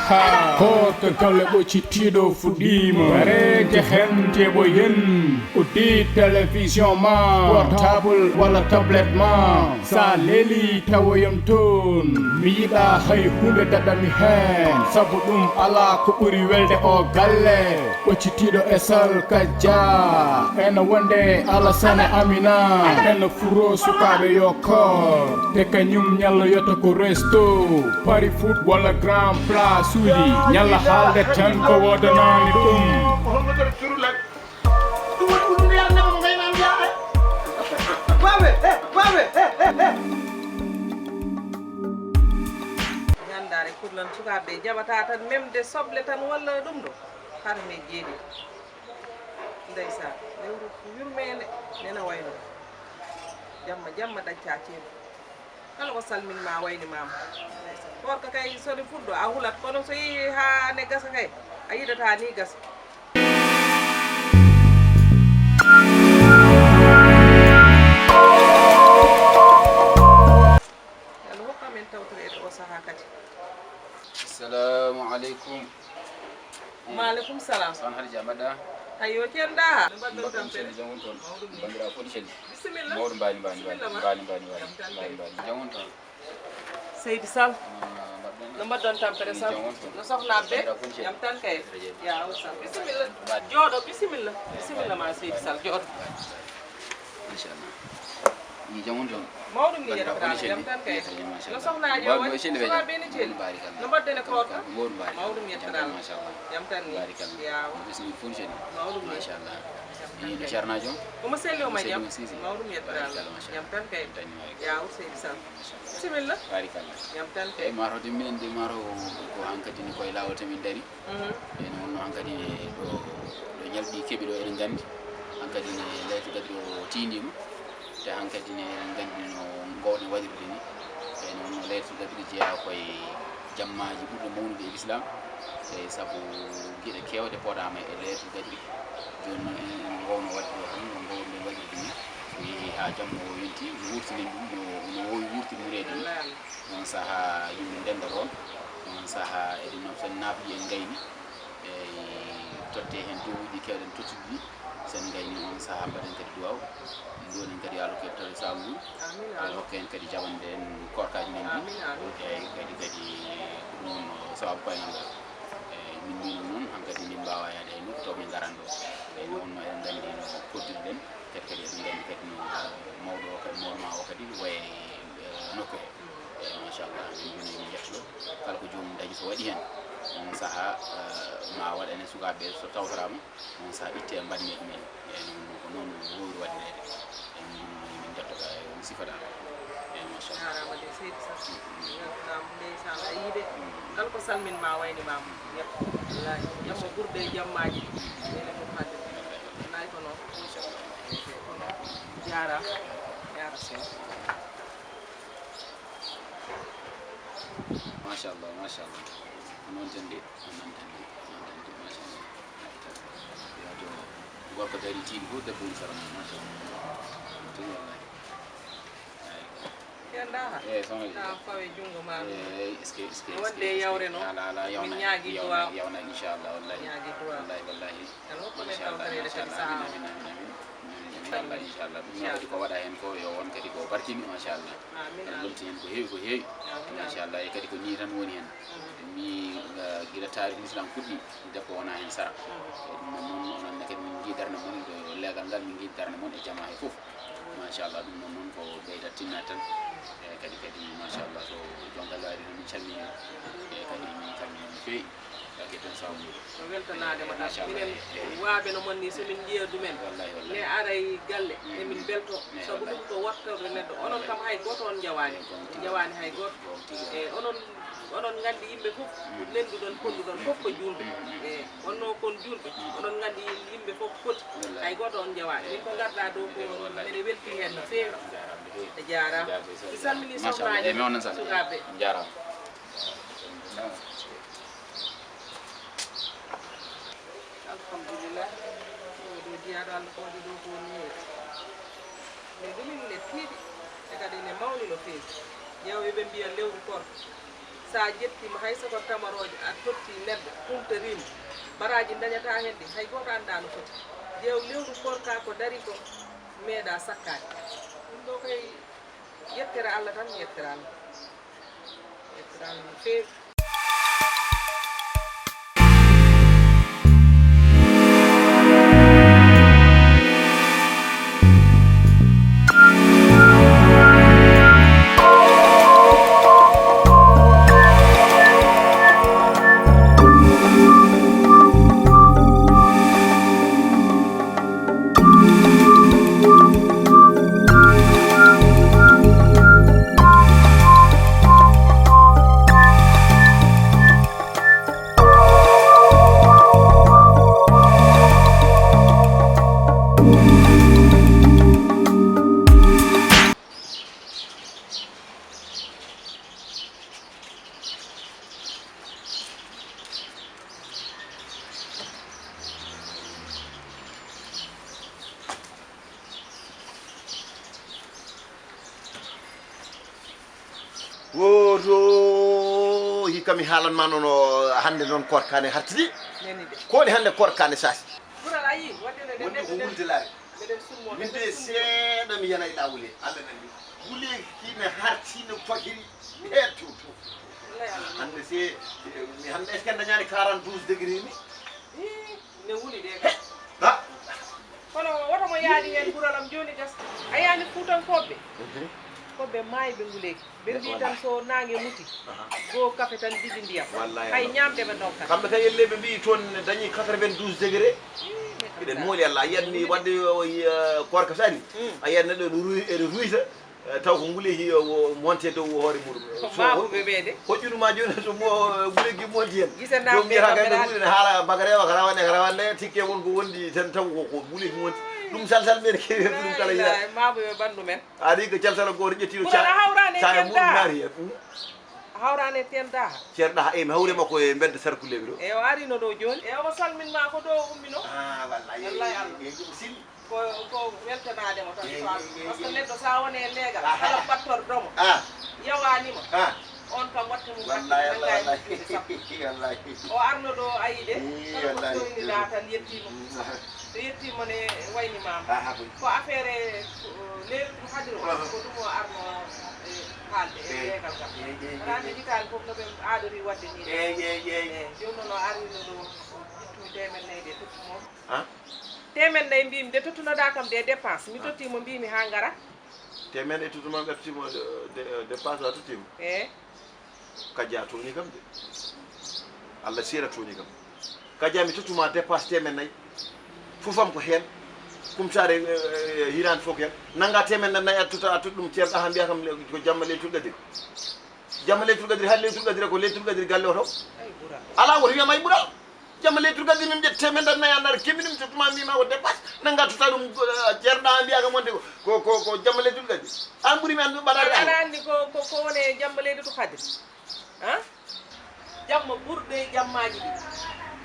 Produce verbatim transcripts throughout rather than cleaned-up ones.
Ha, koorka galle ɓoccitiiɗo fuɗɗiima. Wareede heen teɓoyen. Uddi télévision ma, portable walla tablette ma. Sa leeli tawoyam toon. Mi yiɗa hay huunde daɗami heen. Sabu ɗum alaa ko ɓuri welde o galle. Ɓoccitiiɗo e salka Dia. Ena wonde Alasane Amina. Ena furo sukaaɓe yo koor. Te kañum ñalloyata ko resto. Pari foot walla grand place uji. Ñalla haalde tan ko woodanaani ɗum. Ɗum woni ɗum ndeya ndema mo ngayna mbiya ay. Babe, eh, babe, eh, eh, eh. Gandaare kurlan sukaaɓe jaɓata tan memde soble tan walla ɗum ɗo. Har me jeeɗi. Ndeysaan, lewru yurmeende nena wayno. Jamma, jamma dacca ceeɗu. Kala ko salmin ma wayni mama. Ndeysaan. Koorka kay so ne fuɗɗo a hulat, kono so yehi ha ne gasa kay a yiɗata ni gasa. Yo Allah hokku amen tawtoreede o saha kadi. Assalamu aleykum. Maaleykum salaam. Soxna Hadija, mbaɗɗa? Ayo, ceerno Daha. No mbaɗɗon tampere? Mbaɗɗon tampere, jam woni toon. Mawɗum. Banndiraaɓe fof no celli. Bisimilla. Mawɗum mbaani, mbaani, mbaani, mbaani, mbaani. Jam woni toon. Seydi Sall. Ah, mbaɗɗon. No mbaɗɗon tampere Sall? Jam woni toon. No soxnaaɓe? Banndiraaɓe fof no celli. Jam tan kay. Jërëjëf. Ya Oustaz. Bisimilla. Jooɗo, bisimilla. Bisimilla ma Seydi Sall, jooɗo. Machallah. Ni jam woni toon. Mawɗum ni yettata Allah, jam tan kay. No soxnaaji o waɗi? Sukaaɓe ni ceeɗi? No mbaɗden e koorka? Mawɗum yettata Allah. Jam tan ni. Yaw. Mawɗum ni. Machallah. Ni no ceernaajo? Omo selli, omo jam. Mawɗum yettata Allah. Jam tan kay. Yaw, Seydi Sall. Bisimilla. Jam tan kay. Eyi, maaro de minen de maaro ko hankadi ni koye laawol tan min dari. Mhm. Ene wonno hankadi ne ɗo, ɗo ñalɗi keɓi ɗo, eɗen nganndi hankadi ne laylatul qadri o tiindiima. Te hankadi ne eɗen nganndi no ngoowno waɗirde ni. Ene wonno laylatul qadri jeyaa koye jammaaji ɓurɗi mawnude e lislaam. E sabu geɗe keewɗe poɗaama e laylatul qadri. Jooni noon en, en ngoowno waɗde ɗo tan, no ngoowno waɗirde ni. So yehi haa jamma o yonti, no wurtinen ɗum, no, no woowi wurtinireede ni. On sahaa yimɓe ndennda toon. On sahaa eɗen noon so en naafii en ngayni, eyi, tottee heen duwawuuji keewɗen tottude ɗi. So en ngayni on sahaa mbaɗen kadi duwaw. Nduwoɗen kadi Allah ko tottore saabu ngun. Amin, Allah amin. Hokka en kadi jaɓande en koorkaaji men ɗi. Amin, amin. Eyi, kadi, kadi ko ɗum wonno sababu koyngal ngal. Eyi, min mbiɗum noon hankadi min mbaawa yaade hay nokku taw min ngaran ɗo. Eyi, nde wonno eɗen nganndi no koddirɗen. Kadi, kadi eɗen nganndi kadi no mawɗo o kadi, mawɗo ma o kadi waye, eh, nokku he. Eyi, machallah, min mbino min njettuɗo. Kala ko joomum dañi so waɗi heen, on sahaa, eh, ma waɗane sukaaɓe so tawtoraama, on sahaa itte e mbaɗne ɗumen. Eyi, noon ko noon wowri waɗireede. Eyi, min mbino min njettoɗa e on sifa dal. Eyi, machallah. Jaaraama de, Seydi Sall. Welcome, ndeysaan, a yii de. Kala ko salmin ma wayni ma. Wallaahi, jamma ɓurɗo e jammaaji. Ene fof haalde. Wallaahi ko noon. Machallah. Kono jaaraama. Jaaraama. Machallah, machallah. Ko noon tan de, ko noon tan de, ko noon tan de, machallah. Yaato gorko dari tiiɗi fof, debbo woni sara mum, machallah. Ɗum tigi wallahi. Eyi. Ceerno Daha. Eyi, sohna Djiby. Naam, fawe junngo ma. Eyi, est-ce que, est-ce que, wonde e yawre noon. Ala, ala, min yawna, ñaagi yawna, duwaaw. Yawna, inchallah, wallahi. Ñaagi duwaaw. Wallahi, wallahi. Tan hokku men tawtoreede kadi sahaa o. Amin, amin, amin, amin. Inchallah, inchallah. Ɗum noon kadi ko waɗa heen ko yo won kadi ko barkini, machallah. Amin, amin. Lomti heen ko heewi, ko heewi. Amin, amin. Machallah, e kadi ko nii tan woni heen. Mhm. Mi, eh, gila taarih Islam fuɗɗi, debbo wona heen sara. Mhm. E ɗum noon, noon, onon ne kadi min njii darnde mon, ɗo leegal ngal, min njii darnde mon e jamaa he fof. Mhm. Machallah, ɗum noon, noon ko ɓeyda tinnaade tan. E kadi, kadi, machallah, so jongal waari tan, min calminii. E kadi min calminii no feewi. Ko weltanaade ma tan. Minen waawɓe no mon ni, so min njiya ɗumen, ne ara e galle, emin mbelto. Sabu ɗum ko wattorde neɗɗo. Onon kam hay gooto on njawaani. On njawaani hay gooto. E onon, onon nganndi yimɓe fof, nennduɗon, ponduɗon fof ko juulɓe. E wonno kon juulɓe, onon nganndi yimɓe fof poti. Hay gooto on njawaani. Min ko ngarɗa ɗo ko, mene welti heen no feewi. E jaaraama. Mi salmini sohnaaji, sukaaɓe. Jaaraama. Alhamdulillah. Ɗo, ɗo jiyaaɗo Allah ko waɗi ɗo ko woni yeeso. Mais ɗumin ne tiiɗi, e kadi ne mawni no feewi. Ƴeew eɓe mbiya lewru koorka. So a ƴettiima hay so ko tamarooje, a totti neɗɗo, kultoriima, baraaji ndañataa heen ɗi, hay gooto anndaa no foti. Ƴeew lewru koorka ko darii ko, meeɗaa sakkaade. Ɗum ɗo kay, yettere Allah tan, yettere Allah. Yettere Allah no feewi. Woto hikka mi haalan ma noon, o hannde noon koorka ne hartidi. Nani de. Ko woni hannde koorka ne saasi? Ɓural a yii, waɗde no wondi ko wulde laare. Min de seeɗa mi yana e laawol he, Allah nandi. Wule hina harti no fagiri. He tutu. Hannde se, mi hannde est-ce que dañaani quarante-douze degré ni? Ih, ne wuli de. He, ha? Kono woto mo yaadi heen ɓuralam jooni gas. A yaani Fuutankooɓe? Mhm. Ko ɓe maayɓe nguleeki. Ɓe mbii tan so naange muti, aha, goo kafe tan, ɗiɗi ndiyam. Wallahi, hay Allah. Ñaamde ɓe ndokkat. Kamɓe kay, elle ɓe mbii toon ne dañi quatre-vingt-douze degré. Ih, mais miɗen mooli Allah, a yiyat ni waɗde o, o, eh, koorka saani. Mm. A yiyat neɗɗo ene ruy-, ene ruyta, eh, taw ko nguleeki o, o monte dow hoore muɗum. Ko so maabuɓe ɓe de. Hoƴƴunu ma jooni so mo, eh, nguleeki monti heen. Gise naamde joom mbiyata kay no kamɓe ruy ne haala bagare o, ko rawane, ko rawane, tikke won ko wondi tan taw ko, ko nguleeki monti. Ɗum salsal ɓe ne keewi heɓde ɗum kala yiya. Wallahi, maabuɓe ɓanndu men. Ari ko calsal gooto ƴettiiɗo. Ɓural a hawraani e caaya muɗum daaha. Naati heen. Hmm? A hawraani e teen daaha. Ceerno Daha, eyi, mi hawri makko e mbedda Sarkuleeɓe ɗo. E o arino ɗo jooni. E omo salmin ma ko ɗo o ummino. Ah, wallahi. Wallahi Allah. Eyi, ɗum sili. Ko, ko weltanaade mo tan. Eyi, so eyi, eyi, parce que eyi. Neɗɗo so a woni e leegal, aha, kala battorɗo mo, ah, yawaani ma. Ah. On kam watte mum. Wallahi, hakkille Allah, nanngaa e wallahi. Muɗɗinde sappo. Wallahi. O arno ɗo ayi de, ii, kala ko wallahi. Soyniɗaa tan yettiima. Mm, aha. So yettiima ne wayni maama. Aha, boy. Ko affaire, eh, leylatul qadri o, aha, ko ɗum o arno, eh, haalde e, eyi, leegal ngal. Eyi, eyi, eyi, eyi. Hitaande fof no ɓe aadori waɗde ni. Eyi, eyi, eyi. Eyi, jooni noon o arino ɗo, o ƴettumi teemedde nayi de, tottumi mo. Ah? Teemedde nayi mbiimi de, tottunoɗaa kam de dépense. Mi, ah, totti mo, mbiimi haa ngara. Teemedde nayi tottuma, ɓe totti mo de, de, dépense, a totti mo? Eyi. Kaja tooñi kam de. Allah seeɗa tooñi kam. Kaja mi tottuma dépense teemedde nayi. Fof am ko heen. Kumsaare, eh, eh, hiraande fof ko heen. Nannga teemedde nayi a totta, a totta ɗum Ceerno Daha mbiya kam le-, ko jamma leylatul qadri. Jamma leylatul qadri, hay leylatul qadri ko leylatul qadri galle o taw. Ay, ɓural. Alaa woto wiyam ay ɓural. Jamma leylatul qadri min ƴetta teemedde nayi a nara kemmi ɗum tottuma mbima ko dépense. Nannga totta ɗum, eh, Ceerno Daha mbiya kam wonde ko, ko, ko, ko jamma leylatul qadri. An ɓuri mi anndude ɓadaade. Aɗa, aɗa anndi ko, ko, ko woni e jamma leylatul qadri? Han? Jamma ɓurɗo e jammaaji ɗi.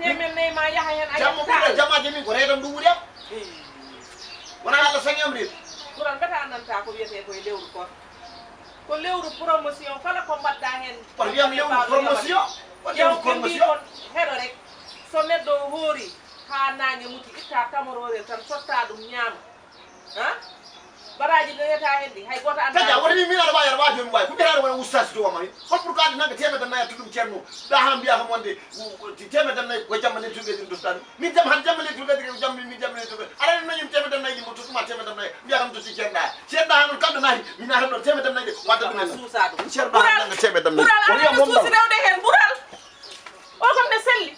Teemen nayi ma yaha heen, a jamma ɓurɗo e jammaaji min ko reedam ɗum wuri am. Hmm. Wona Allah saŋi am reedu. Ɓural mbete anndantaa ko wiyetee ko e lewru koor. Ko lewru promotion, kala ko mbaɗɗa heen. Kono wiyam lewru promotion. Ko lewru promotion. Heɗo rek. So neɗɗo o hoori haa naange muti, itta tamoroorel tan, sotta ɗum ñaama. Ha? Baraaji ɗo yeta heen ɗi, hay gooto anndaa. Kaja, wota min, min aɗa waawi, aɗa waawi jooni waawi. Ko mbiyata aɗa wona ustaas to wamani. Hol pour que aɗa nanga teemedde nayi a totti ɗum Ceerno Daha mbiya kam wonde, u-, u-, ti-, teemedde nayi ko jamma leylatul qadri totta ɗum. Min jamma, han jamma leylatul qadri ko jamma, min jamma leylatul qadri. Aɗa anndi nañum teemedde nayi ɗi mo tottuma teemedde nayi. Mbiya kam totti Ceerno Daha. Ceerno Daha noon kala ɗo naati, mi naata ɗo teemedde nayi ɗi. Wadda ɗum en. Suusa ɗum. Ceerno Daha nanga teemedde nayi. Ɓural, ko wiyam aɗa suusi rewde heen, ɓural. O kam ne selli.